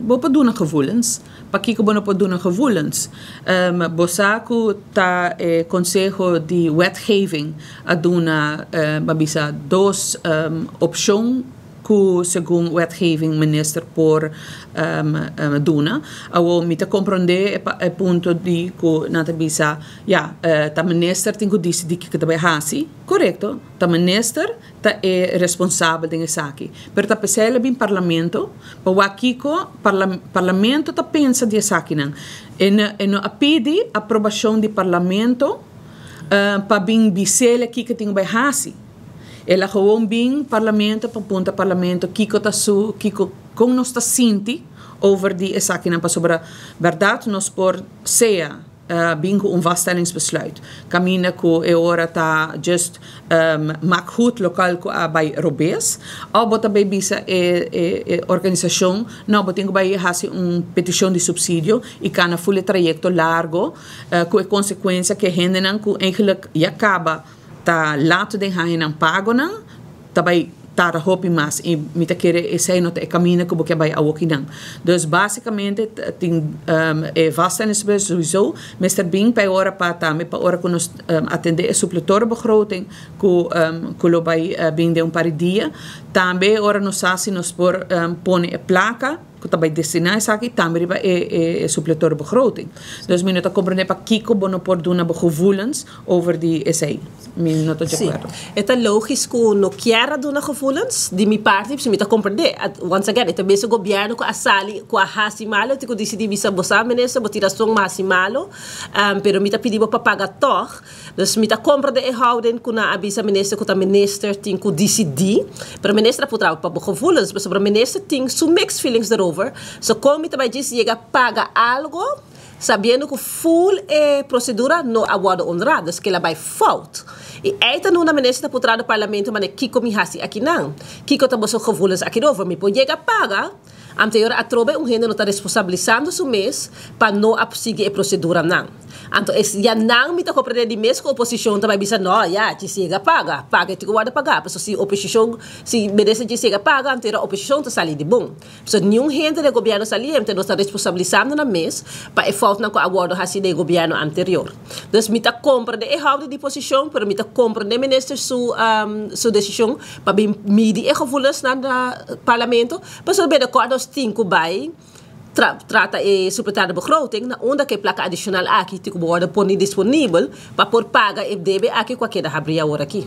Bo por duna gevoelens. Pakiko bo no por duna gevoelens? Bo sa ku ta e Konseho di Wetgeving a duna, bo a bisa, dos opshon ku segun wetgeving minister por duna. Awor mi ta komprondé e punto di ku nan ta bisa, ya, ta minister tin ku disidí kiko ta bai hasi. Korekto, ta minister ta e responsabel den esaki. Pero ta p'esei el a bin Parlamento pa wak kiko Parlamento ta pensa di esakinan. E no a pidi aprobashon di Parlamento pa bin bis'el kiko tin ku bai hasi. El a gewoon bin Parlamento pa puntra Parlamento kiko ta su, kiko, kon nos ta sinti over di esakinan pasobra bèrdat nos por sea bin ku un vaststellingsbesluit kaminda ku e ora ta just mak goed lokal ku a bai robes òf bo ta bai bisa e e organisashon no bo tin ku bai hasi un petishon di supsidio i kana ful e trayekto largo ku e konsekuensia ku e hendenan ku eigenlik ya kaba ta laat den haña nan pagonan ta bai tarda hopi mas y mi ta kere esey no ta e caminda cu bo ke bai awokinan. Dus basicamente tin e vaststellingsbesluit sowieso mester bin pa e ora pa tambe pa ora cu nos atende e suppletorenbegroting cu cu lo bai bin den un par di dia. Tambe ora nos sa si nos por pone e placa cu ta bai destina esaki tambe riba e suppletorenbegroting. Dus mi no ta comprende pakico bo no por duna bo gevoelens over di esei. Mi no ta di Sí, akuerdo. e ta lógisch ku no kier a duna gevoelens di mi parti, pasobra mi ta komprendé. Once again, e ta mesun gobièrnu ku a sali, ku a hasi malo, tin ku disidí bisa bo sa minister, bo tin rason, mi a hasi malo, pero mi ta pidi bo pa paga tòg. Dus mi ta komprendé e houding ku nan a bisa minister ku ta minister tin ku disidí, pero minister a putra bo pa bo gevoelens, pasobra minister tin su mixed feelings erover. So kon mi ta bai djis yega paga algo? Sabiendo cu full e procedura no a wordo honra, dus kila bay fout. Y ey ta nunda minister ta putra do parlamento mane kico mi haci akinan? Kico ta boso gevoelens akirover? Mi por yega paga? Anterior atrobe un hende no ta responsabilisando su mes pa no a sigui e proceduranan. Anto es ya nan mi ta comprende di mes cu oposicion ta bay bisa no ya djis yega paga, paga e tin cu wordo paga. Pasobra si oposicion si minister djis yega paga anto oposicion ta sali di bon. So niun hende den gobierno saliente no ta responsabilisando nan mes pa e foutnan cu a wordo haci den e gobierno anterior. Dus mi ta comprende e houding di posicion, pero mi ta comprende minister su su decision pa bin midi e gevoelensnan na parlamento, pasobra binnenkort nos tin cu bay tra trata e supletar de begroting na unda cu e placa adicional aki tin cu wordo poni disponibel pa por paga e debe aki cu a keda habri awor aki.